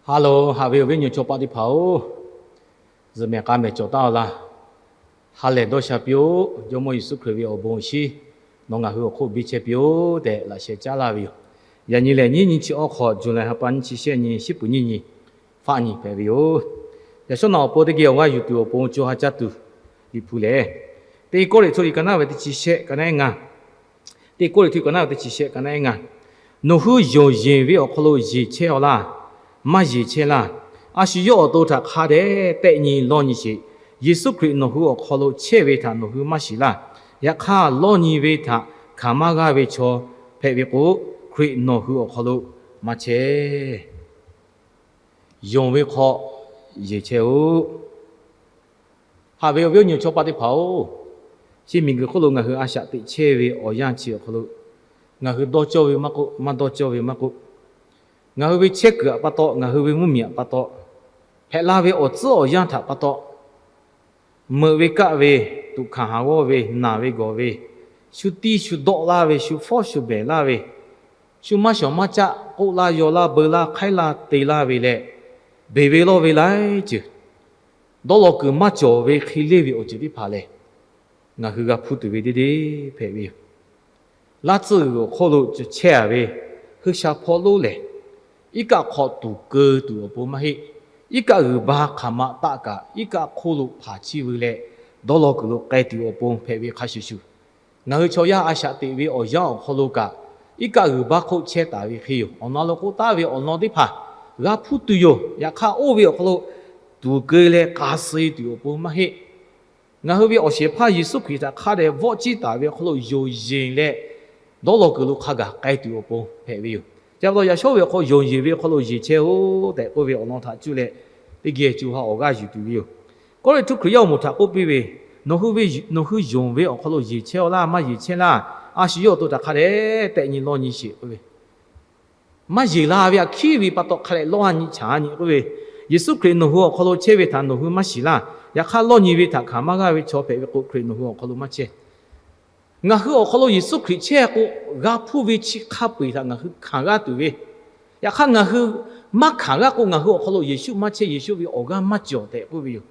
Ha loˬ, haꞈ ve awˬ viˉ awˬ nyi chaw paˆ teˇ hpaˍ-oˬ, zuhꞈ mehˍ k'a mehˍ cawˬ taˉ-aw laˇ. Ha lehˬ dawˇ sha piˇ-oˆ. Jawˇmawˇ Yeˍsuˆ Hkriꞈ ve awˬ bon awˬ shinˉ nawˬ ngaˬ hui awˬ hk'oˆ biˇ chehˇ piˇ-oˆ tehꞈ laꞈ sheh caˉ laˇ ve yoˬ. Yaꞈ nyi lehˬ, nyiˇ nyi chi awˬ hk'aw, July ha pa nyiˇ chi shehˆ nyi, shiˉ puˍ nyiˇ nyi, faˆ nyi hpehꞈ ve yoˬ. Yaꞈ shawˉ naꞈ awˬ pon teˇ geh awˬ g'aˇ yuˬ tuˬ awˬ pon co ha caˇ tuˬ, Liꞈ hpu lehˬ, Teˇ Kawˇrenˍhtuˆ liꞈ ka naˉ ve teˇ chi shehˆ ka naˉ ngaˇ, Teˇ Kawˇrenˍhtuˆ ka naˉ ve teˇ chi shehˆ ka naˉ ngaˇ, Nawˬ hui yonˍ yeˬ ve awˬ hk'aw lo yeˬ chehˇ-aw laˇ. Maˇ yeˬ chehˇ laˇ. A shu yawˇ awˬ to htaꞈ hk'a dehꞈ tehˆ nyi lawˇ nyi sheˍ. Yeˍsuˆ Hkriꞈ nawˬ hui awˬ hk'aw lo chehˇ ve htaꞈ nawˬ hui maˇ shiˍ laˇ. Yaꞈ hk'aˇ, lawˇ nyi ve htaꞈ hkanˍ maˇ g'aˇ ve chaw hpehꞈ ve k'o, Hkriꞈ nawˬ hui awˬ hk'aw lo maˇ chehˇ. Yonˍ ve hk'aw yeˬ chehˇ-oˆ. Haꞈ ve awˬ viˉ awˬ nyi chaw paˆ teˇ hpaˍ-oˬ, chi miˬguiˬ hk'oˆ lo ngaˬ hui a shaꞈ teꞈ chehˇ ve awˬ yanˇ chi awˬ hk'aw lo, ngaˬ hui dawˇ cawˇ ve maˇ k'oˆ, maˇ dawˇ cawˇ ve maˇ k'oˆ, ngaˬ hui ve chehˇ kuiˬ htaꞈ pa taw, ngaˬ hui ve mvuhˇmiˬ htaꞈ pa taw, hpehꞈ la ve awˬ tcuhˉ awˬ yanˇ htaꞈ pa taw, meuꞈ ve kaˆ ve, tuꞈ hkanˍ haˍ g'awˇ ve, naˬ ve gawˬ ve, shu tiˇ shu dawˆ laˇ ve, shu fawˉ shu behˬ laˇ ve, shu maˇ shawˍ maˇ caˆ k'oˆ laˇ yaw laˇ beu laˇ hk'aiˉ laˇ te laˇ ve leh, beˬ ve lawˇ ve laiˉ ceuˬ, dawˇ law kuiˬ maˇ cawˬ ve hk'e leˇ ve awˬ ceuˬ teˇ hpaˍ lehˬ, ngaˬ hui g'a hpuˇ tuˬ ve deˇ deˇ hpehꞈ ve yoˬ. Laˇ tcuhˇ g'uiˬ awˬ hk'oˆ lo cawˬ chehˇ-a ve hui sha hpawˇ lonˉ lehˬ, iˉ kaˆ hk'aw tuˍ keu tuˬ awˬ pon maˇ heˆ. Iˉ kaˆ g'uiˬ ba hk'aˬ ma taˆ kaꞈ, iˉ kaˆ hk'oˆ lo hpanˍ chiˇ veu leh, dawˇ law kuiˬ lo k'ai tuˬ awˬ pon hpehꞈ ve hk'a shuˍ shuˍ, ngaˬ hui chaw yaˇ a shaꞈ teꞈ ve awˬ yanˇ awˬ hk'aw lo kaꞈ, iˉ kaˆ g'uiˬ ba hk'oˆ chehˇ taˍ ve hk'e yoˬ. Awˬ na lo k'oˆ taˍ ve awˬ lawn teˇ hpaˍ g'a hpuˇ tuˬ yoˬ. Yaꞈ hk'aˇ, oˇ ve awˬ hk'aw lo tuˍ keu leh k'a suh tuˬ awˬ pon maˇ heˆ. Ngaˬ hui ve awˬ shehˍ hpaˇ Yeˍsuˆ Hkriꞈ htaꞈ hk'a dehꞈ vawˆ ciˇ taˍ ve awˬ hk'aw lo yonˍ yeˬ leh, dawˇ law kuiˬ lo hk'a gaˬ k'ai tuˬ awˬ pon hpehꞈ ve yoˬ. Chi pa taw yaꞈ shawˉ ve awˬ hk'aw yonˍ yeˬ ve awˬ hk'aw lo yeˬ chehˇ-oˆ tehꞈ k'oˆ ve awˬ lawn htaꞈ cuˇ leh, teˇ geh co ha awˬ g'aˇ yuˬ tuˬ ve yoˬ. Kawˇrenˍhtuˆ Hkriꞈ yaˇ awˬ moˍ htaꞈ k'oˆ piˇ ve, Nawˬ hui ve, nawˬ hui yonˍ ve awˬ hk'aw lo yeˬ chehˇ-aw laˇ, maˇ yeˬ chehˇ laˇ. A shu yawˇ awˬ to htaꞈ hk'a dehꞈ tehˆ nyi lawˇ nyi sheˍ k'oˆ ve, maˇ yeˬ la ve aꞈ hkiˉ ve pa taw hk'a dehꞈ lawˇ-a nyi chaˍ-a nyi k'oˆ ve, Yeˍsuˆ Hkriꞈ nawˬ hui awˬ hk'aw lo chehˇ ve htaꞈ nawˬ hui maˇ shiˍ laˇ. Yaꞈ hk'aˇ, lawˇ nyi ve htaꞈ hkanˍ maˇ g'aˇ ve chaw hpehꞈ ve k'o, Hkriꞈ nawˬ hui awˬ hk'aw lo maˇ chehˇ. Ngaˬ hui awˬ hk'aw lo Yeˍsuˆ Hkriꞈ chehˇ k'o, g'a hpuˇ ve chi hk'a peu-eˬ htaꞈ ngaˬ hui hkanˍ g'aˇ tuˬ ve, yaꞈ hk'aˇ ngaˬ hui maˇ hkanˍ g'aˇ k'o, ngaˬ hui awˬ hk'aw lo Yeˍsuˆ maˇ chehˇ, Yeˍsuˆ ve awˬ g'aˇ maˇ cawˬ tehꞈ k'oˆ ve yoˬ.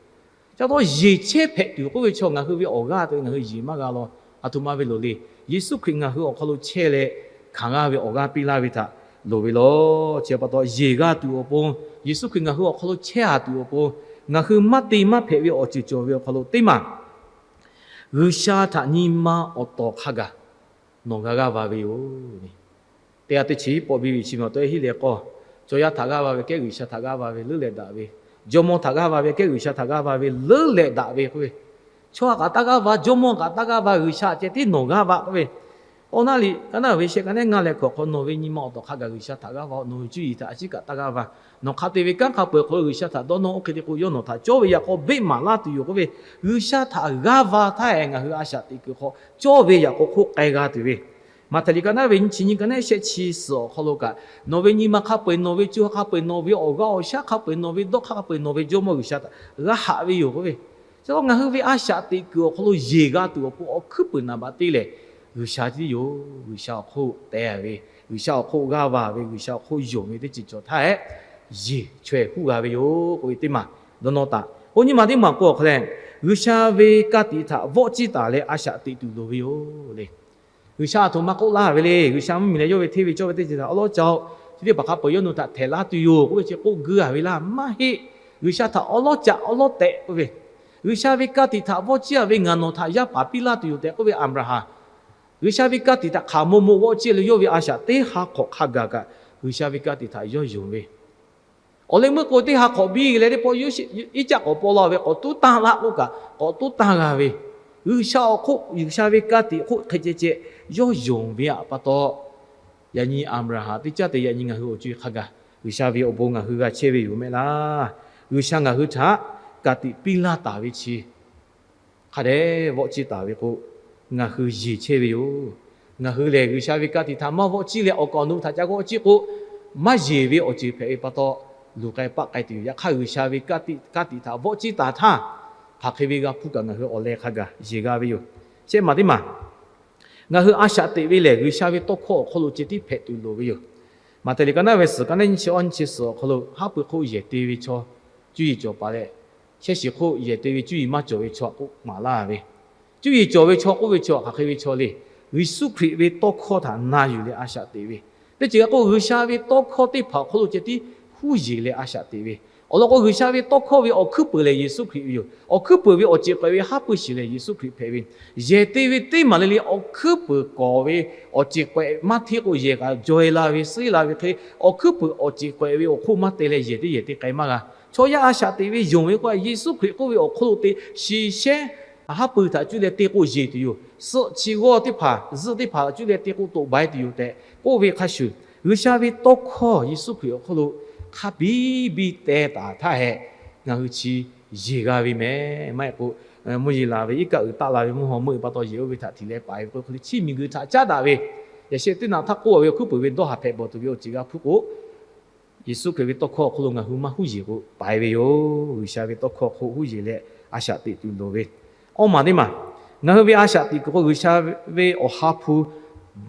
Chi pa taw yeˬ chehˇ hpehꞈ tuˬ k'oˆ ve chaw ngaˬ hui ve awˬ g'aˇ te ve ngaˬ hui yeˬ maˇ g'a law. Aˬ htoꞈ ma ve loˍ le. Yeˍsuˆ Hkriꞈ ngaˬ hui awˬ hk'aw lo chehˇ leh, hkanˍ g'aˇ ve awˬ g'aˇ piˇ laˇ ve htaꞈ loˍ ve law. Chi pa taw yeˬ g'a tuˬ awˬ pon, Yeˍsuˆ Hkriꞈ ngaˬ hui awˬ hk'aw lo chehˇ-a tuˬ awˬ pon, ngaˬ hui maˇ te maˇ hpehꞈ ve awˬ ceuˬ cawˬ ve awˬ hk'aw lo teˇ maˬ G'uiˬsha htaꞈ nyi ma awˬ tawˍ hk'a gaˬ nawˬ g'a g'aˇ va ve yoˬ. Teˇ g'aˇ teˇ chi pawˆ biˇ ve chi ma tawˆ-e hiˉ leh k'o, chaw yaˇ htaꞈ g'aˇ va ve kehˉ G'uiˬsha htaꞈ g'aˇ va ve leuˉ leh daꞈ ve, jawˇmawˇ htaꞈ g'aˇ va ve kehˉ G'uiˬsha htaꞈ g'aˇ va ve leuˉ leh daꞈ ve k'oˆ ve, chaw htaꞈ kaꞈ taˇ g'aˇ va, jawˇmawˇ kaꞈ taˇ g'aˇ va, G'uiˬsha ceh tiˉ nawˬ g'aˇ va k'oˆ ve, awˬ na liꞈ ka naˉ ve shehˆ ka naˉ ngaˇ leh hkawꞈ hk'aw nawˬ ve nyi ma awˬ tawˍ hk'a gaˬ G'uiˬsha htaꞈ g'aˇ va, nawˬ hui cuˇ yiˍ htaꞈ a ciˉ kaꞈ taˇ g'aˇ va, nawˬ hk'a te ve kanˉ hk'a peu-eˬ hk'aw lo G'uiˬsha htaꞈ dawˇ nawˇ oˇ hk'e te k'o, yawˇ nawˬ htaꞈ cawˇ ve yaꞈ k'aw beˆ maˍ laˇ tuˬ yoˬ k'oˆ ve, G'uiˬsha htaꞈ g'aˇ va htaˇ-e ngaˬ hui a shaꞈ teꞈ kuiˬ hk'aw cawˇ ve yaꞈ k'aw hk'oˆ k'ai g'a tuˬ ve, Maꞈhtehˍ liꞈ ka naˉ ve nyiˇ chi nyiˇ ka naˉ shehˆ chi suhˍ awˬ hk'aw lo kaꞈ, nawˬ ve nyi ma hk'a peu-eˬ, nawˬ ve co ha hk'a peu-eˬ, nawˬ ve awˬ g'aˇ awˬ shaˉ hk'a peu-eˬ, nawˬ ve dawˇ hk'aˇ hk'a peu-eˬ, nawˬ ve jawˇmawˇ G'uiˬsha htaꞈ g'a haꞈ ve yoˬ k'oˆ ve, chi ngaˬ hui ve a shaꞈ teꞈ kuiˬ awˬ hk'aw lo yeˬ g'a tuˬ awˬ pon awˬ hkuiˉ puiˍ naˍ baꞈ te lehˬ, G'uiˬsha tiˉ yoˬ. G'uiˬsha awˬ hk'oˆ teh ve, G'uiˬsha awˬ hk'oˆ g'aˇ va ve, G'uiˬsha awˬ hk'oˆ yonˍ ve teˇ ceuˬ cawˬ htaˇ-e, yeˬ chaweh huˉ g'a ve yoˬ k'oˆ ve teˇ maˬ dawˇ nawˇ taꞈ. Oˇ nyi ma teˇ maˬ k'o awˬ hk'aw leh, G'uiˬsha ve ka tiꞈ htaꞈ vawˆ ciˇ taˍ leh a shaꞈ teꞈ tuˬ loˍ ve yoˬ le. G'uiˬsha aˬ htoꞈ ma k'oˆ laˇ ve le. G'uiˬsha mvuhˇmiˬ leh yawˇ ve hteˇ ve cawˇ ve teˇ ceuˬ htaꞈ awˉ lawˉ ca-o. Chi teˇ hpaˍ hk'a peu-eˬ yawˇ nawˬ htaꞈ htehꞈ laˇ tuˬ yoˬ k'oˆ ve chi k'oˆ geu-a ve laˇ maˇ heˆ. G'uiˬsha htaꞈ awˉ lawˉ ca awˉ lawˉ tehꞈ k'oˆ ve, G'uiˬsha ve ka tiꞈ htaꞈ vawˆ ciˇ-a ve ngaˬ nawˬ htaꞈ yaˇ paˍ piˇ laˇ tuˬ yoˬ tehꞈ k'oˆ ve Aˍbraˍhanˍ, G'uiˬsha ve ka tiꞈ htaꞈ hk'aˬ maw maw vawˆ ciˇ leh yawˇ ve a shaꞈ teˇ ha hk'awꞈ hk'a gaˬ kaꞈ G'uiˬsha ve ka tiꞈ htaꞈ yawˇ yonˍ ve, awˬ leh meuˇ k'o teˇ ha hk'awꞈ biˇ leh teˇ pawˆ Iˉcaˆ k'awꞈ paw la ve k'awꞈ tuˉ tanˇ laˇ k'oˆ kaꞈ k'awꞈ tuˉ tanˇ g'a ve, G'uiˬsha awˬ hk'oˆ G'uiˬsha ve ka tiꞈ hk'oˆ hk'e ceh ceh yawˇ yonˍ ve pa taw, yaꞈ nyi Aˍbraˍhanˍ teˇ caˉ te yaꞈ nyi ngaˬ hui awˬ co-e hk'a gaˬ G'uiˬsha ve awˬ bon ngaˬ hui g'a chehˇ ve yoˬ mehˆ laˇ. G'uiˬsha ngaˬ hui htaꞈ ka tiꞈ piˇ laˇ taˍ ve chi hk'a dehꞈ vawˆ ciˇ taˍ ve k'o, ngaˬ hui yeˬ chehˇ ve yoˬ. Ngaˬ hui lehˬ G'uiˬsha ve ka tiꞈ htaꞈ maˇ vawˆ ciˇ leh awˬ kaˍ awˬ nu htaꞈ ca g'awˆ ciˇ k'o, maˇ yeˬ ve awˬ ceuˬ hpehꞈ ve pa taw, luˬ k'ai paˆ k'ai tuˬ yoˬ. Yaꞈ hk'aˇ G'uiˬsha ve ka tiꞈ htaꞈ vawˆ ciˇ taˍ htaˇ, hk'aˬ hk'e ve g'a hpuˇ kaꞈ ngaˬ hui awˬ leh hk'a gaˬ yeˬ g'a ve yoˬ. Shehˆ maˬ teˇ maˬ, ngaˬ hui a shaꞈ teꞈ ve lehˬ G'uiˬsha ve tawˇ hkawˇ awˬ hk'aw lo ceh tiˉ hpehꞈ tuˬ loˍ ve yoˬ. Maꞈhtehˍ liꞈ ka naˉ ve suhˍ, ka naˉ nyiˇ chi awˇ nyiˇ chi suhˍ awˬ hk'aw lo, haˉ pui hk'oˆ yehˬ te ve chaw, cuˇ yiˍ cawˬ paˍ leh, shehˇ shiˍ hk'oˆ yehˬ te ve cuˇ yiˍ maˇ cawˬ ve chaw k'oˆ maˍ laˇ ve. Cuˇ yiˍ cawˬ ve chaw k'oˆ ve chaw hk'aˬ hk'e ve chaw le. Yeˍsuˆ Hkriꞈ ve tawˇ hkawˇ htaꞈ na yuˬ leh a shaꞈ teꞈ ve, teˇ ceuˬ g'a k'o, G'uiˬsha ve tawˇ hkawˇ teˇ hpaˍ awˬ hk'oˆ lo ceh tiˉ huˉ yeˬ leh a shaꞈ teꞈ ve. Awˬ lawn k'o, G'uiˬsha ve tawˇ hkawˇ ve awˬ hkuiˉ peuˬ lehˬ Yeˍsuˆ Hkriꞈ ve yoˬ. Awˬ hkuiˉ peuˬ ve awˬ ceˬ k'awehꞈ ve haˉ pui shiˍ lehˬ Yeˍsuˆ Hkriꞈ hpehꞈ ve. Yehˬ te ve teˇ maˬ le le awˬ hkuiˉ peuˬ kawˍ ve awˬ ceˬ k'awehꞈ maˇ hteˇ k'o yehˬ kaꞈ jaweh la ve, suhˉ la ve hk'e, awˬ hkuiˉ peuˬ awˬ ceˬ k'awehꞈ ve awˬ hk'oˆ maˇ te leh yehˬ teˇ yehˬ te k'ai maˇ g'a. Chaw yaˇ a shaꞈ teꞈ ve yonˍ ve k'o, Yeˍsuˆ Hkriꞈ k'oˆ ve awˬ hk'oˆ lo te shiˍ shehˉ haˉ pui htaꞈ cuˇ leh te k'o yeˬ tuˬ yoˬ. Suhˆ chi g'awˇ teˇ hpaˍ zuhˆ teˇ hpaˍ htaꞈ cuˇ leh te k'o toꞈ baiˍ tuˬ yoˬ tehꞈ k'oˆ ve hk'a shuˍ, G'uiˬsha ve tawˇ hkawˇ Yeˍsuˆ Hkriꞈ awˬ hk'oˆ lo hk'a biˇ biˇ teh taˍ htaˇ hehꞈ, ngaˬ hui chi yeˬ g'a ve mehˍ. Maˇ heˆ k'o, mvuhˇ yeˬ laˬ ve iˉ kaˆ uiˍ taˆ la ve mvuhˇ haw meuˆ pa taw yehˬ oˇ ve htaꞈ htiꞈ leh paˍ ve k'o, hk'e le chi miˬguiˬ htaꞈ caˉ daꞈ ve, yaꞈ sheh teˇ naꞈ htaˇ k'oˆ ve awˬ hkuiˉ peuˬ ve dawˇ haˍ hpehꞈ bawˬ tuˬ ve awˬ ceuˬ g'a hpuˇ k'o, Yeˍsuˆ Hkriꞈ ve tawˇ hkawˇ awˬ hk'oˆ lo ngaˬ hui maˇ huˉ yeˬ k'o paiˍ ve yoˬ. G'uiˬsha ve tawˇ hkawˇ hk'oˆ huˉ yeˬ leh a shaꞈ teꞈ tuˬ loˍ ve. Awˇ maˬ teˇ maˬ, ngaˬ hui ve a shaꞈ teꞈ kuiˬ k'o, G'uiˬsha ve Awˬ ha hpu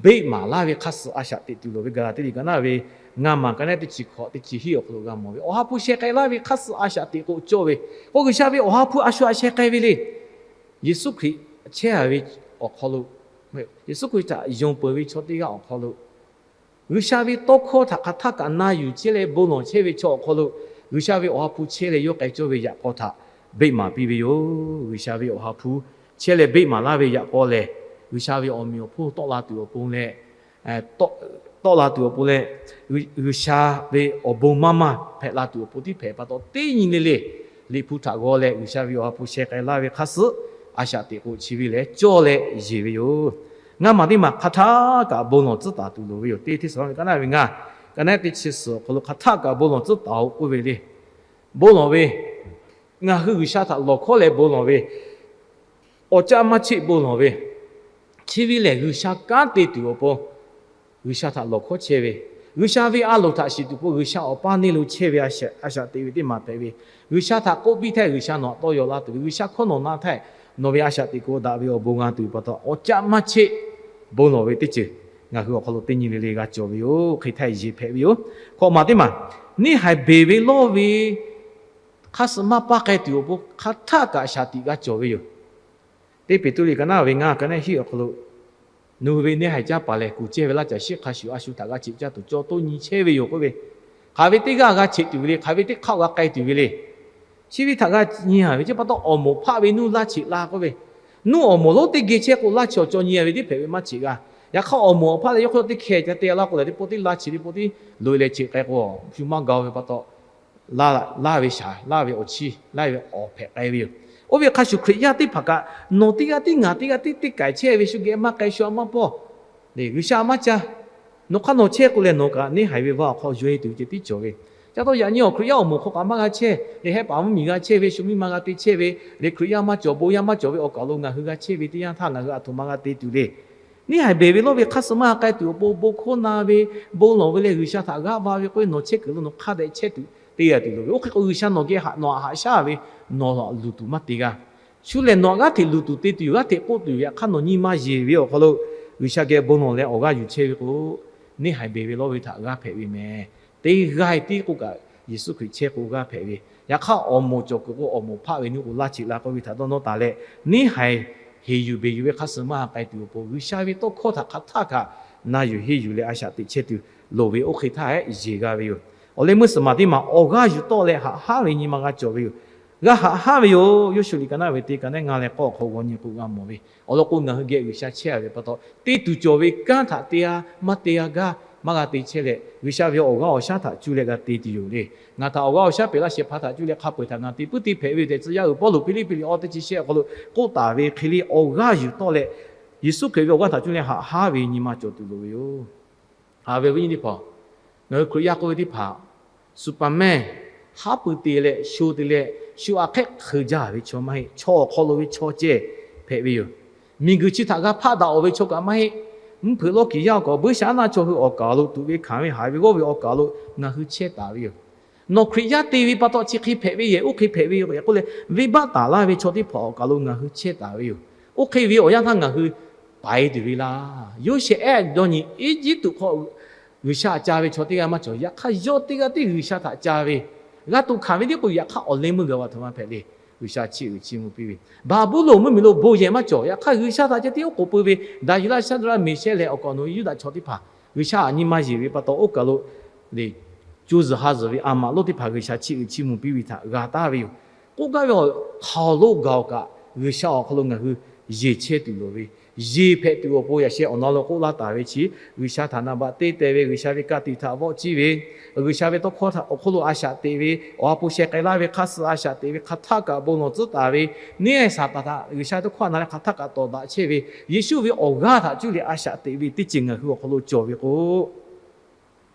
beˆ maˍ laˇ ve hk'aˇ suh a shaꞈ teꞈ tuˬ loˍ ve. Gaˍlaˍtiˆ liꞈ ka naˉ ve ngaˇ maˬ ka naˉ teˇ chi hkawꞈ teˇ chi hiˆ awˬ hk'aw lo g'a mawˬ ve, Awˬ ha hpu sheh k'ai laˇ ve hk'aˇ suh a shaꞈ teꞈ k'o cawˇ ve. K'o G'uiˬsha ve Awˬ ha hpu a shu aꞈ sheh k'ai ve le. Yeˍsuˆ Hkriꞈ chehˇ a ve awˬ hk'aw lo, Yeˍsuˆ Hkriꞈ htaꞈ yonˍ peuˬ ve chaw teˇ g'aˇ awˬ hk'aw lo, G'uiˬsha ve tawˇ hkawˇ htaꞈ hk'aˬ htaˇ kaꞈ na yuˬ chehˇ leh bon lawˬ chehˇ ve chaw awˬ hk'aw lo, G'uiˬsha ve Awˬ ha hpu chehˇ leh yawˇ k'ai cawˇ ve yaꞈ k'aw htaꞈ beˆ maˍ piˇ ve yoˬ. G'uiˬsha ve Awˬ ha hpu chehˇ leh beˆ maˍ laˇ ve yaꞈ k'aw lehˬ, G'uiˬsha ve awˬ meꞈ awˬ hponˇ tawˆ la tuˬ awˬ pon leh, tawˆ la tuˬ awˬ pon leh, G'uiˬsha ve awˬ bon maˇ maˇ hpehꞈ la tuˬ awˬ pon tiˉ hpehꞈ pa taw, teˇ nyi le le Liꞈ hpu htaꞈ g'aw leh G'uiˬsha ve Awˬ ha hpu sheh k'ai laˇ ve hk'aˇ suh a shaꞈ teꞈ k'o chi ve lehˬ cawˇ leh yeˬ ve yoˬ. Ngaˇ maˬ teˇ maˬ hk'aˬ htaˇ kaꞈ bon lawˬ tcuhˉ taˍ tuˬ loˍ ve yoˬ. Teˇ Hteˇsaˍlawˇniˆ ka naˉ ve ngaˇ, ka naˉ teˇ chi suhˍ awˬ hk'aw lo hk'aˬ htaˇ kaꞈ bon lawˬ tcuhˉ taˍ-oꞈ k'oˆ ve le. Bon lawˬ ve, ngaˬ hui G'uiˬsha htaꞈ lawˬ hkawˉ leh bon lawˬ ve, awˬ caˆ maˇ cheˆ bon lawˬ ve, chi ve lehˬ G'uiˬsha kanˉ te tuˬ awˬ pon G'uiˬsha htaꞈ lawˬ hkawˉ chehˇ ve, G'uiˬsha ve a loˍ htaꞈ shiˍ tuˬ pon G'uiˬsha awˬ paˇ neˇ lo chehˇ ve a shaꞈ teꞈ ve teˇ maˬ hpehꞈ ve, G'uiˬsha htaꞈ k'oˆ piˇ htaˇ G'uiˬsha nawˬ htaꞈ tawˇ yaw laˇ tuˬ ve, G'uiˬsha hkawˇ nawˬ na htaˇ nawˬ ve a shaꞈ teꞈ k'o daꞈ ve awˬ bon g'a tuˬ ve pa taw, awˬ caˆ maˇ cheˆ bon lawˬ ve teˇ ceuˬ ngaˬ hui awˬ hk'aw lo teˇ nyi le le g'a cawˬ ve yoˬ. Hk'e htaˇ yeˬ hpehꞈ ve yoˬ. Hkawꞈ maˬ teˇ maˬ, neˇ haiˬ beˬ ve lawˇ ve hk'aˇ suh maˇ paˇ k'ai tuˬ awˬ pon hk'aˬ htaˇ kaꞈ shaˍ tiꞈ g'a cawˬ ve yoˬ. Teˇ Peˍtruˆ liꞈ ka naˉ ve ngaˇ ka naˉ hiˆ awˬ hk'aw lo, nawˬ hui ve neˇ haiˬ caˇ paˍ lehˬ, kuˬ cehˇ ve laˇ caˬ shiˉ hk'a shuˍ a shu htaꞈ g'a cheꞈ caˇ tuˬ cawˇ toˇ nyi chehˇ ve yoˬ k'oˆ ve. Hk'aˬ ve teˇ g'aˇ g'a cheꞈ tuˬ ve le, hk'aˬ ve teˇ hk'aˆ g'a k'ai tuˬ ve le. Chi ve htaꞈ g'a nyi a ve chi pa taw, awˬ moˍ hpaˆ ve nuˇ laˇ cheꞈ la k'oˆ ve, nuˇ awˬ moˍ lonˉ teˇ geh chehˇ k'o laˇ cheꞈ awˬ cawˇ nyi a ve tiˉ hpehꞈ ve maˇ cheꞈ g'a. Yaꞈ hk'aˇ awˬ moˍ awˬ hpaˆ leh yawˇ hk'aw teˇ hkeh ca te laˇ k'o lehˬ, teˇ pawˆ tiˉ laˇ cheꞈ, teˇ pawˆ tiˉ loꞈ e leh cheꞈ k'ai k'o, shu maˇ ga ve pa taw, laˇ ve shaˍ, laˇ ve awˬ chiˇ, laˇ ve awˬ hpehꞈ k'ai ve yoˬ. Oˇ ve hk'a shuˍ Hkriꞈ yaˇ teˇ hpaˍ kaꞈ nawˬ teˇ g'aˇ tiˉ ngaˬ teˇ g'aˇ tiˉ teˇ kaiˬ chehˇ ve shu geh maˇ k'ai, shu a maˇ pawˇ, G'uiˬsha maˇ caˇ. Nawˬ hk'aˇ nawˬ chehˇ k'o lehˬ, nawˬ kaꞈ neˇ haiˬ ve vaˇ awˬ hk'aw yawˇ e tuˬ ve ceh tiˉ cawˬ ve. Ca taw yaꞈ nyi awˬ Hkriꞈ yaˇ awˬ moˍ hk'aw kaꞈ maˇ g'a chehˇ leh, heh paˍ mvuhˇmiˬ g'a chehˇ ve, shu miˇ ma g'a te chehˇ ve, leh Hkriꞈ yaˇ maˇ cawˬ, bon yaˇ maˇ cawˬ ve awˬ kaˬ lo ngaˬ hui g'a chehˇ ve teˇ yanˇ htaˇ ngaˬ hui aˬ htoꞈ ma g'a te tuˬ le. Neˇ haiˬ beˬ ve lawˇ ve hk'aˇ suh maˇ k'ai tuˬ awˬ pon bon hkawˇ na ve, bon lawˬ ve leh G'uiˬsha htaꞈ g'aˇ va ve k'oˆ ve nawˬ chehˇ kuiˬ lo nawˬ hk'a dehꞈ chehˇ tuˬ te g'a tuˬ loˍ ve. Oˇ hk'e k'o G'uiˬsha nawˬ geh haꞈ nawˬ haꞈ shaˉ ve, nawˬ luˬ tuˬ maˇ te g'a. Shu lehˬ nawˬ g'aˇ hteꞈ luˬ tuˬ te tuˬ yoˬ, g'aˇ hteꞈ k'oˆ tuˬ yoˬ. Yaꞈ hk'aˇ nawˬ nyi ma yeˬ ve awˬ hk'aw lo G'uiˬsha geh bon lawˬ leh awˬ g'aˇ yuˬ chehˇ ve k'o, neˇ haiˬ beˬ ve lawˇ ve htaꞈ g'aˇ hpehꞈ ve mehˍ. Teˇ g'aˇ tiˉ k'oˆ kaꞈ Yeˍsuˆ Hkriꞈ chehˇ k'o g'aˇ hpehꞈ ve. Yaꞈ hk'aˇ awˬ moˍ cawˬ kuiˬ k'o awˬ moˍ hpaˆ ve nuˇ k'o laˇ cheꞈ la k'oˆ ve htaꞈ dawˇ nawˇ taˍ leh, neˇ haiˬ heˍ yuˬ beˬ yuˬ ve hk'aˇ suh maˇ k'ai tuˬ awˬ pon G'uiˬsha ve tawˇ hkawˇ htaꞈ hk'aˬ htaˇ kaꞈ na yuˬ henˇ yuˬ leh a shaꞈ teꞈ chehˇ tuˬ loˍ ve. Oˇ hk'e htaˇ yeˬ g'a ve yoˬ. Awˬ leh meuˇ suhˍ maˬ teˇ maˬ awˬ g'aˇ yuˬ tawˆ leh haꞈ haˉ ve nyi ma g'a cawˬ ve yoˬ. G'a haꞈ haˉ ve yoˬ. Yawˇ shu liꞈ ka naˉ ve teˇ ka naˉ ngaˇ leh k'awˇ awˬ hk'aw g'aw nyi k'o g'a mawˬ ve. Awˬ lawn k'o ngaˬ hui geh G'uiˬsha chehˇ a ve pa taw, te tuˬ cawˬ ve kanˉ htaꞈ te a, maˇ te a gaˇ maˇ g'a te chehˇ leh, G'uiˬsha ve awˬ g'aˇ awˬ shaˉ htaꞈ cuˇ leh g'a te tuˬ yoˬ le. Ngaˬ htaꞈ awˬ g'aˇ awˬ shaˉ pehˬ laˇ shehˍ hpaˇ htaꞈ cuˇ leh hk'a peu-eˬ htaꞈ ngaˬ te puiˉ te hpehꞈ ve tehꞈ, tcuh yaˇ uiˍ Pawˇluꞈ Hpiˇliˇpiˆ liꞈ awˇ teˇ chi shehˆ awˬ hk'aw lo k'oˆ taˍ ve hk'e le, awˬ g'aˇ yuˬ tawˆ leh Yeˍsuˆ Hkriꞈ ve awˬ g'aˇ htaꞈ cuˇ leh haꞈ haˉ ve nyi ma cawˬ tuˬ loˍ ve yoˬ. Haꞈ ve awˬ viˉ nyi teˇ hpaˍ, ngaˬ hui Hkriꞈ yaˇ k'oˆ ve teˇ hpaˍ, Superman, haˉ pui te leh sho te leh shu aꞈ hk'ehˆ hk'eu jaˇ ve chaw maˇ heˆ. Chaw awˬ hk'aw lo ve chaw ceh hpehꞈ ve yoˬ. Miˬguiˬ chi htaꞈ g'a hpaˆ daꞈ awˬ ve chaw kaꞈ maˇ heˆ. Mvuhˇ hpeuꞈ lawˇ kiˬ yaˇ awˬ kaˬ, buiˇshaˆaˉnaˆ chaw hui awˬ kaˬ lo tuꞈ ve hkanˍ ve haiˬ ve g'awˇ ve awˬ kaˬ lo ngaˬ hui chehˇ taˍ ve yoˬ. Nawˬ Hkriꞈ yaˇ te ve pa taw chi hk'e hpehꞈ ve yehˬ, oˇ hk'e hpehꞈ ve yoˬ tehꞈ k'oˆ leh, venˇbaˆ taˍ laˇ ve chaw teˇ hpaˍ awˬ kaˬ lo ngaˬ hui chehˇ taˍ ve yoˬ. Oˇ hk'e ve awˬ yanˇ htaˇ ngaˬ hui paiˍ tuˬ ve laˇ. Yoˇsehꞈ ehˉ dawˇ nyi Eˇjiˇtuꞈ hk'aw G'uiˬsha htaꞈ ca ve chaw teˇ g'aˇ maˇ cawˬ. Yaꞈ hk'aˇ, yawˇ teˇ g'aˇ tiˉ G'uiˬsha htaꞈ ca ve, g'a tuꞈ hkanˍ ve tiˉ k'o, yaꞈ hk'aˇ awˬ leh meuˇ g'a ve aˬ htoꞈ ma hpehꞈ le. G'uiˬsha chiˇ uiˍ chiˇ mvuh piˇ ve, Baˍbuˍlonˍ mvuhˇmiˬ lo bon yehˬ maˇ cawˬ. Yaꞈ hk'aˇ, G'uiˬsha htaꞈ ceh tiˉ oˉ k'oˍ pui ve Daˍyeˍlaˆ, Shaˍdraˆ, Meˍshehˇ leh awˬ kaˍ awˬ nu Yuˇdaꞈ chaw teˇ hpaˍ G'uiˬsha htaꞈ nyi ma yeˬ ve pa taw, oˇ kaˬ lo le co zuhˬ ha zuhˬ ve a maꞈ lonˉ teˇ hpaˍ G'uiˬsha chiˇ uiˍ chiˇ mvuh piˇ ve htaꞈ g'a taˍ ve yoˬ. K'oˆ gaˇ ve, hk'aˬ lo gaˬ-oˬ kaꞈ, G'uiˬsha awˬ hk'aw lo ngaˬ hui yeˬ chehˇ tuˬ loˍ ve, yeˬ hpehꞈ tuˬ awˬ pon yaꞈ sheh awˬ na lo k'oˆ laˇ taˍ ve chi, G'uiˬsha htaꞈ naˍ baꞈ te teh ve, G'uiˬsha ve ka tiꞈ htaꞈ vawˆ ciˇ ve, G'uiˬsha ve tawˇ hkawˇ htaꞈ awˬ hk'oˆ lo a shaꞈ teꞈ ve, awˬ ha hpu sheh k'ai laˇ ve hk'aˇ suh a shaꞈ teꞈ ve hk'aˬ htaˆ kaꞈ bon lawˬ tcuhˉ taˍ ve, neˇ Saˍtanˍ htaꞈ G'uiˬsha ve tawˇ hkawˇ na leh hk'aˬ htaˆ kaꞈ tawˍ daꞈ chehˇ ve, Yeˍsuˆ ve awˬ g'aˇ htaꞈ cuˇ leh a shaꞈ teꞈ ve teˇ ceuˬ ngaˬ hui awˬ hk'aw lo cawˬ ve k'o,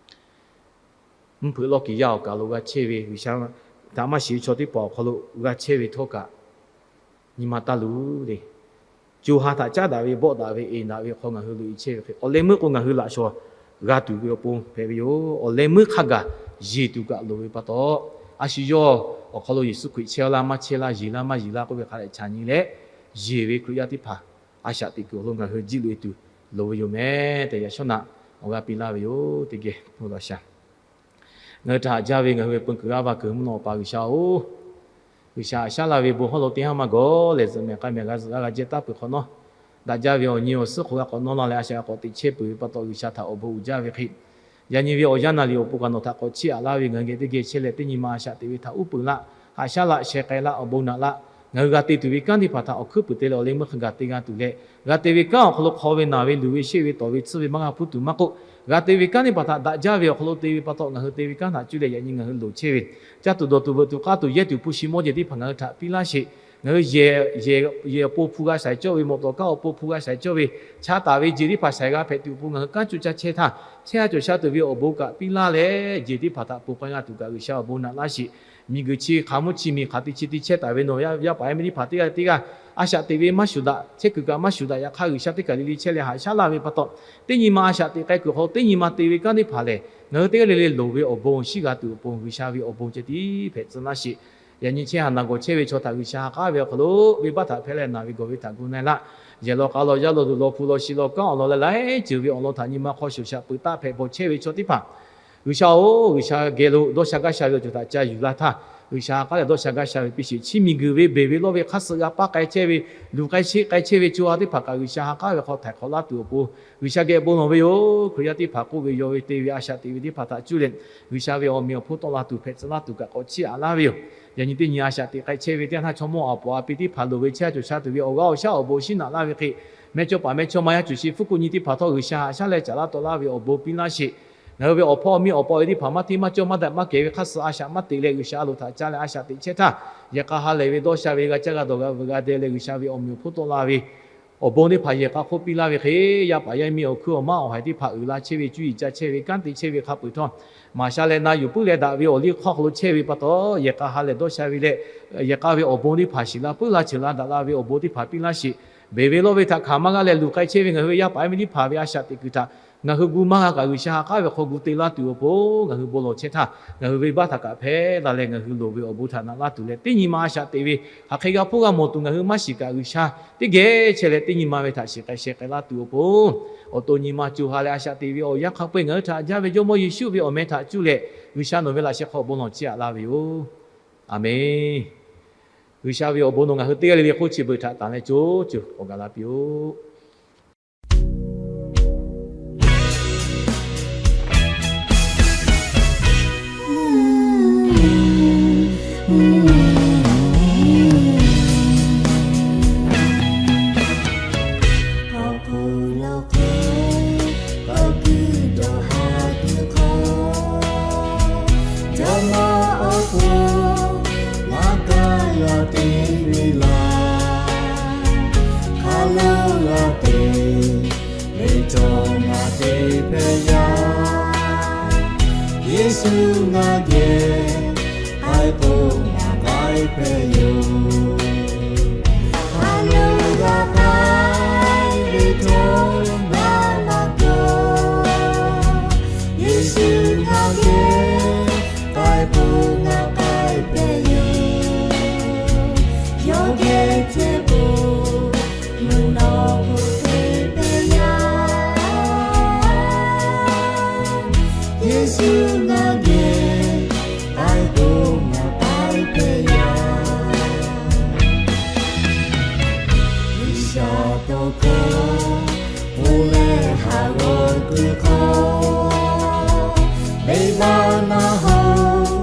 mvuhˇ hpeuꞈ lawˇ kiˬ yaˇ awˬ kaˬ lo g'a chehˇ ve, G'uiˬsha htaꞈ maˇ shiˍ ve chaw teˇ hpaˍ awˬ hk'aw lo g'a chehˇ ve htawˇ kaꞈ, nyi ma taˇ luˬ le. Co ha htaꞈ caˉ daꞈ ve, bawˆ daꞈ ve, eˍ daꞈ ve hk'aw ngaˬ hui loꞈ e chehˇ ve hk'e, awˬ leh meuˇ k'o ngaˬ hui laꞈ shawˍ g'a tuˬ ve awˬ pon hpehꞈ ve yoˬ. Awˬ leh meuˇ hk'a gaˬ yeˬ tuˬ kaꞈ loˍ ve pa taw, a shu yawˇ awˬ hk'aw lo Yeˍsuˆ Hkriꞈ chehˇ laˇ maˇ chehˇ laˇ, yeˬ laˇ maˇ yeˬ laˇ k'oˆ ve hk'a dehꞈ chaꞈ nyi leh, yeˬ ve Hkriꞈ yaˇ teˇ hpaˍ a shaꞈ teꞈ kuiˬ awˬ hk'aw lo ngaˬ hui jiˇ loꞈ e tuˬ loˍ ve yoˬ meh tehꞈ, yaꞈ shawˉ naꞈ awˬ g'aˇ piˇ laˇ ve yoˬ. Teˇ geh bon lawˬ shaˍ. Ngaˬ hui htaꞈ haꞈ jaˇ ve ngaˬ hui ve peu kuiˬ laˇ va kuiˬ mvuhˇ naw Awˬ pa G'uiˬsha-oˬ, G'uiˬsha haꞈ shaˉ laˇ ve bon hawˉ lo teˇ haˉ maˇ gawˬ leh zuhꞈ mehˍ k'ai mehˍ g'a zuhꞈ g'a g'a jehˇ taˉ peuˬ hk'awꞈ nawˉ, daꞈ jaˇ ve awˬ nyi awˬ suhˉ hk'oˆ g'a k'awꞈ nawˇ laˇ leh a shaꞈ g'a k'awꞈ teꞈ chehˇ peuˬ ve pa taw, G'uiˬsha htaꞈ awˬ bon uiˍ jaˇ ve hk'e, yaꞈ nyi ve awˬ yanˇ naˍ riˍ awˬ pon kaꞈ nawˬ htaꞈ k'awꞈ chiˇ aꞈ laˇ ve ngaˬ hui geh teˇ geh chehˇ leh, teˇ nyi ma a shaꞈ teꞈ ve htaꞈ uˉ peunˍ laˇ, haꞈ shaˉ laˇ, sheh k'ai laˇ, awˬ bon naꞈ laˇ. Ngaˬ hui g'a te tuˬ ve kanˉ teˇ hpaˍ htaꞈ awˬ hkuiˉ puiˍ te leh awˬ leh meuˇ hk'a gaˬ te g'a tuˬ leh, g'a te ve kanˉ awˬ hk'aw lo hk'aw ve naˬ ve luˬ ve sheˆ ve tawˍ ve tsuhˇ ve maˇ g'a hpuˇ tuˬ maˇ k'oˆ, g'a te ve kanˉ teˇ hpaˍ htaꞈ daꞈ jaˇ ve awˬ hk'aw lo te ve pa taw, ngaˬ hui te ve kanˉ htaꞈ cuˇ leh yaꞈ nyi ngaˬ hui loˍ chehˇ ve, caˇ tuˬ dawˬ tuˬ veuꞈ tuˬ k'aˇ tuˬ yehˇ tuˬ hpu shi mawˇ jeˬ teˇ hpaˍ ngaˬ hui htaꞈ piˇ laˇ sheˍ. Ngaˬ hui yehˬ awˬ pon hpu g'a shaiˍ cawˇ ve, mawꞈ tawˍ kanˉ awˬ pon hpu g'a shaiˍ cawˇ ve, cha taˍ ve jeˬ teˇ hpaˍ shaiˍ g'a hpehꞈ tuˬ awˬ pon ngaˬ hui kanˉ cuˇ caˇ chehˇ htaˇ, chehˇ ha cawˬ sha tuˬ ve awˬ bon kaꞈ piˇ laˇ leh, jeˬ teˇ hpaˍ htaꞈ ponˬ k'ai g'a tuˬ kaꞈ G'uiˬsha awˬ bon naꞈ laˇ sheˍ. Miˬguiˬ chi hk'aˬ mvuhˇ chi miˬ hk'aˬ te chi te chehˇ taˍ ve nawˬ yaˇ paˍ yaˇ miˇ teˇ hpaˍ teˇ g'aˇ teˇ g'aˇ a shaꞈ teꞈ ve maˇ shuˍ daꞈ, chehˇ kuiˬ kaꞈ maˇ shuˍ daꞈ, yaꞈ hk'aˇ G'uiˬsha teˇ kaˬ le le chehˇ leh haꞈ shaˉ laˇ ve pa taw, teˇ nyi ma a shaꞈ teꞈ k'ai kuiˬ hk'aw teˇ nyi ma te ve kanˉ teˇ hpaˍ lehˬ, ngaˬ hui teˇ g'aˇ le le loˍ ve awˬ bon shiˉ g'a tuˬ awˬ pon G'uiˬsha ve awˬ bon ceh tiˉ hpehꞈ tcuh laˇ sheˍ. Yaꞈ nyi chehˇ haˍ naˬ gawˬ chehˇ ve chaw htaꞈ G'uiˬsha ha k'aˉ ve awˬ hk'aw lo, venˇbaˆ htaꞈ hpehˇ leh naˬ ve gawˬ ve htaꞈ gu na-e laˇ. Yehˬ law k'a law, yaˇ law duˬ law, hpu law shi law, kanˉ awˬ lawn leh laiˉ ceuˬ ve awˬ lawn htaꞈ nyi ma hk'aw shoˍ shaꞈ peuˬ taˆ hpehꞈ bawˬ chehˇ ve chaw teˇ hpaˍ, G'uiˬsha-oˬ, G'uiˬsha geh lo dawˇ sha gaˇ sha ve awˬ ceuˬ htaꞈ ca yuˬ la htaˇ, G'uiˬsha ha k'aˉ leh dawˇ sha gaˇ sha ve piˇ sheˍ. Chi miˬguiˬ ve beˬ ve lawˇ ve hk'aˇ suh g'a paˇ k'ai chehˇ ve, luˬ k'ai sheˆ k'ai chehˇ ve co ha teˇ hpaˍ kaꞈ G'uiˬsha ha k'aˉ ve hk'aw htaiˍ hk'awꞈ laˇ tuˬ awˬ pon G'uiˬsha geh bon lawˬ ve yoˬ. Hkriꞈ yaˇ teˇ hpaˍ k'oˆ ve, yaw ve, te ve, a shaꞈ teꞈ ve teˇ hpaˍ htaꞈ cuˇ leh, G'uiˬsha ve awˬ meꞈ awˬ hponˇ tawˆ la tuˬ, hpehꞈ tcuh laˇ tuˬ kaꞈ k'awꞈ chiˇ aꞈ laˇ ve yoˬ. Yaꞈ nyi teˇ nyi a shaꞈ teꞈ k'ai chehˇ ve teˇ yanˇ htaˇ, chaw mawˇ aꞈ pawˍ a pi teˇ hpaˍ loˍ ve chehˇ ha cawˬ sha tuˬ ve awˬ g'aˇ awˬ shaˉ awˬ bon shiˉ naꞈ laˇ ve hk'e, mehˇchawˇ paˍ mehˇchawˇma yaˇ cuˬ shi hpfuhˇ kuˆ nyi teˇ hpaˍ htawˇ G'uiˬsha haꞈ shaˉ leh caˍ laˇ tawˆ laˇ ve awˬ bon piˇ laˇ sheˍ. Ngaˬ hui ve awˬ hpawˇ miˇ awˬ pa ve teˇ hpaˍ maˇ hteˇ maˇ cawˇ maˇ daꞈ maˇ kehˬ ve hk'aˇ suh a shaꞈ maˇ teꞈ leh, G'uiˬsha a loˍ htaꞈ caˇ leh a shaꞈ teꞈ chehˇ htaˇ, yehˬ k'a ha lehˬ ve dawˇ sha ve g'a caˇ g'a dawˬ g'a veuꞈ g'a deh leh G'uiˬsha ve awˬ meꞈ awˬ hponˇ tawˆ la ve awˬ bon teˇ hpaˍ yehˬ k'a hk'oˆ piˇ laˇ ve hk'e, yaˇ paˍ yaˇ miˇ awˬ hkuiˉ awˬ maˇ awˬ haiˬ teˇ hpaˍ uiˍ la chehˇ ve, cuˇ yiˍ ca chehˇ ve, kanˉ te chehˇ ve hk'a peu-eˬ htawˇ, maˍ sha leh na yuˬ puiˉ leh daꞈ ve awˬ liˇ hk'aˇ hk'aw lo chehˇ ve pa taw, yehˬ k'a ha lehˬ dawˇ sha ve leh, yehˬ k'a ve awˬ bon teˇ hpaˍ shiˍ la puiˉ la ceuˬ la daꞈ la ve awˬ bon teˇ hpaˍ piˇ laˇ sheˍ. Beˬ ve lawˇ ve htaꞈ hkanˍ maˇ g'a leh luˬ k'ai chehˇ ve ngaˬ hui ve yaˇ paˍ yaˇ miˇ teˇ hpaˍ ve a shaꞈ teꞈ kuiˬ htaꞈ ngaˬ hui gu maˇ g'a kaꞈ, G'uiˬsha ha k'aˉ ve hk'aw gu te laˇ tuˬ awˬ pon ngaˬ hui bon lawˬ chehˇ htaˇ, ngaˬ hui venˇbaˆ htaꞈ kaꞈ hpehˇ la leh ngaˬ hui loˍ ve awˬ bon htaꞈ naꞈ laˇ tuˬ leh, teˇ nyi ma a shaꞈ teꞈ ve hk'aˬ hk'e g'a hpuˇ g'a mawˬ tuˬ ngaˬ hui maˇ shiˍ kaꞈ, G'uiˬsha teˇ geh chehˇ leh teˇ nyi ma ve htaꞈ shiˍ k'ai sheh k'ai laˇ tuˬ awˬ pon, awˬ to nyi ma co ha leh a shaꞈ teꞈ ve awˬ yanˇ hk'a peu-eˬ ngaˬ hui htaꞈ jaˇ ve Jawˇmawˇ Yeˍsuˆ ve awˬ meh htaꞈ cuˇ leh, G'uiˬsha nawˬ ve laꞈ sheh hk'aw bon lawˬ chiˇ aꞈ laˇ ve yoˬ. Aˬmenˍ. G'uiˬsha ve awˬ bon nawˬ ngaˬ hui teˇ g'aˇ le le hk'oˆ chi beuꞈ htaꞈ tanˬ leh co co k'awꞈ gaˬ la piˇ-oˆ. Awˬ hkuiˉ dawˬ ha kuiˬ hk'aw, Jawˇmawˇ awˬ pon ngaˬ kaꞈ g'a te ve laˬ. Hk'a lo g'a te ve cawˬ ngaˬ te hpehꞈ yaˇ. Yeˍsuˆ ngaˬ geh k'ai k'o, ngaˬ k'ai hpehꞈ yoˬ. Hk'a lo g'a k'ai ve cawˬ ngaˬ maˇ cawˬ. Yeˍsuˆ ngaˬ geh k'ai k'o, ngaˬ k'ai hpehꞈ yoˬ. Yawˇ geh chehˇ k'o, mvuhˇ naw k'o te hpehꞈ yaˇ. hk'aw, venˇbaˆ naˆ hoꞈ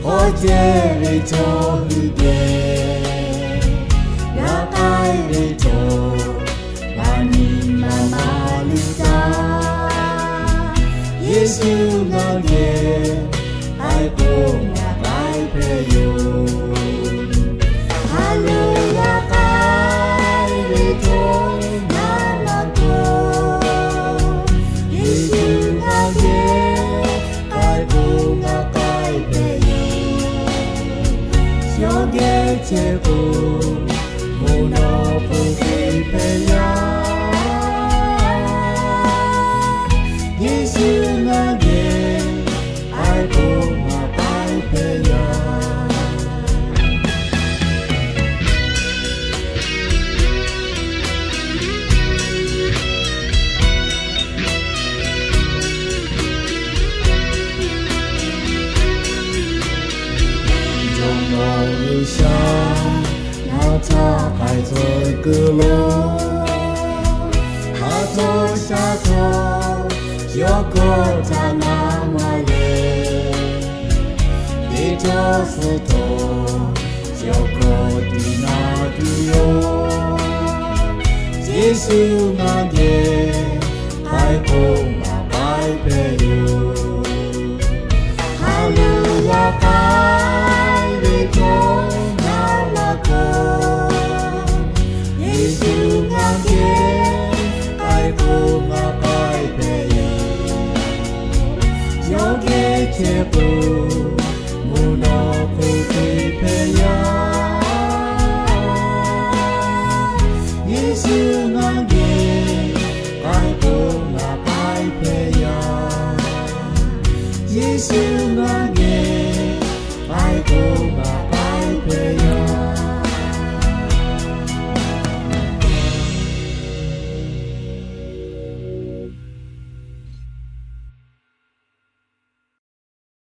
k'awꞈ jehˇ ve chaw hui geh, g'a k'ai ve chaw, g'a nyi ma ma liˇ taˇ. Yeˍsuˆ ngaˬ geh k'ai k'o, ngaˬ k'ai hpehꞈ yoˬ. Haˍ loˍ g'a k'ai ve chaw ngaˬ maˇ k'oˆ, Yeˍsuˆ ngaˬ geh k'ai k'o, ngaˬ k'ai hpehꞈ yoˬ. Yawˇ geh chehˇ k'o, bon nawˬ hpfuhˇ te hpehꞈ yaˇ. Yeˍsuˆ ngaˬ geh k'ai k'o, ngaˬ k'ai hpehꞈ yaˇ. Jawˇmawˇ G'uiˬsha ngaˬ htaꞈ k'ai tcuh kuiˬ lo, a htoꞈ sha htaˇ yawˇ hkawˇ htaꞈ na maˇ leh, teˇ cawˇ suh htawˇ yawˇ hkawˇ tiꞈ na tuˬ yoˬ. Yeˍsuˆ ngaˬ geh k'ai k'o,